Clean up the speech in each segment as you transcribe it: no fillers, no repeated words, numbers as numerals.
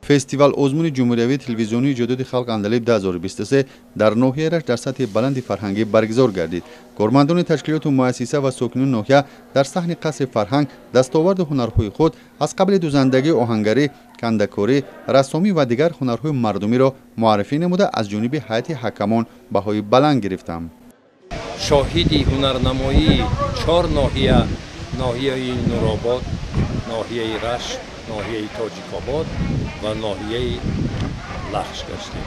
Фестивал озмуни ҷумҳуриявии телевизионии эҷодиёти халқ Андалиб 2023 дар ноҳияи Рашт дар сатҳи баланди фарҳангӣ баргузор гардид. Кормандони ташкилоту муассиса ва сокинони ноҳия дар саҳни қасри фарҳанг дастоварду ҳунарҳои худ аз қабили дузандагӣ, оҳангарӣ, кандакорӣ, рассомӣ ва дигар ҳунарҳои мардумиро муаррифӣ намуда, аз ҷониби ҳайати ҳакамон баҳои баланд гирифтанд. Шоҳиди ҳунарнамоии чор ноҳия: ноҳияи Нуробод, ноҳияи Рашт, ноҳияи Тоҷикобод ва ноҳияи Лахш гаштем.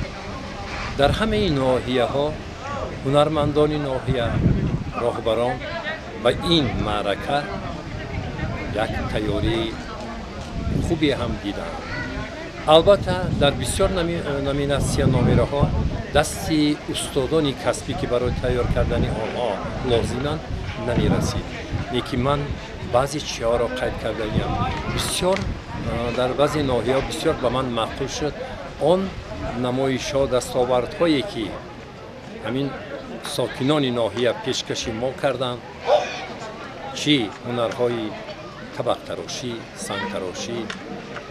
Дар ҳамаи ноҳияҳо ҳунармандони ноҳия, роҳбарон ба ин маърака як тайёрии хубе ҳам диданд. Албатта, дар бисёр номинатсия номераҳо дасти устодони касбӣ, ки барои тайёр кардани онҳо лозиманд, намерасид. Лекин ман баъзе чиҳоро қайд карданиям. Бисёр дар баъзе ноҳияҳо бисёр ба ман маъқул шуд он намоишҳо, дастовардҳое, ки ҳамин сокинони ноҳия пешкаши мо карданд, чӣ ҳунарҳои табақтарошӣ, сангтарошӣ,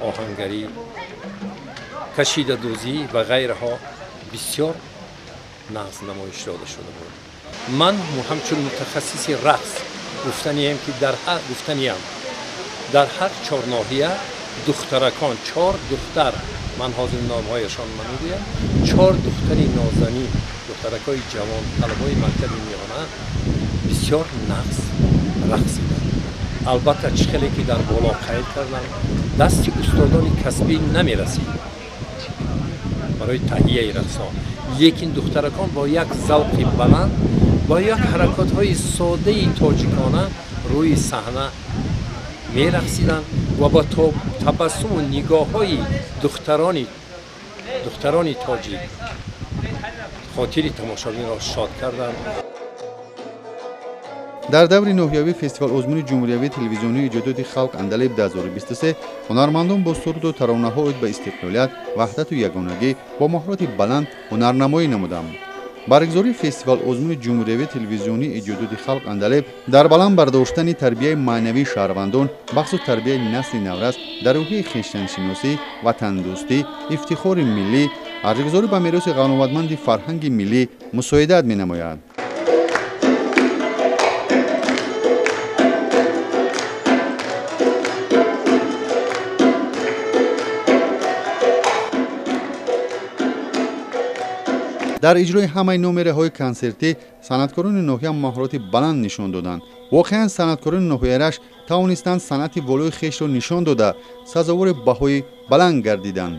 оҳангарӣ, кашидадӯзӣ ва ғайраҳо бисёр нағз намоиш дода шуда буд. Ман ҳамчун мутахассиси рақс гуфтаниям, ки гуфтаниям, дар ҳар чор ноҳия духтаракон, чор духтар, ман ҳозир номҳояшон мегӯям, чор духтари нозанин, духтаракҳои ҷавон, талабои мактаби миёна бисёр нағз рақсиданд. Албатта, чӣ хеле ки дар боло қайд кардам, дасти устодони касбӣ намерасид барои таҳияи рақсҳо, лекин духтаракон бо як завқи баланд, бо як ҳаракатҳои содаи тоҷикона рӯи саҳна мерақсиданд ва бо табассуму нигоҳҳои духтарони тоҷик хотири тамошобинро шод карданд. Дар даври ноҳиявии фестивал озмуни ҷумҳуриявии телевизионии эҷодиёти халқ Андалиб 2023 ҳунармандон бо суруду таронаҳо оид ба истиқлолият, ваҳдату ягонагӣ бо маҳорати баланд ҳунарнамоӣ намуданд. Баргузории фестивал озмуни ҷумҳуриявии телевизионии эҷодиёти халқ Андалиб дар баланд бардоштани тарбияи маънавии шаҳрвандон, бахсу тарбияи насли наврас дар рӯҳияи хештаншиносӣ, ватандӯстӣ, ифтихори миллӣ, арҷгузорӣ ба мероси ғановатманди фарҳанги миллӣ мусоидат менамояд. Дар иҷрои ҳамаи номераҳои консертӣ санъаткорони ноҳия маҳорати баланд нишон доданд. Воқеан, санъаткорони ноҳияи Рашт тавонистанд санъати волои хешро нишон дода, сазовори баҳои баланд гардиданд.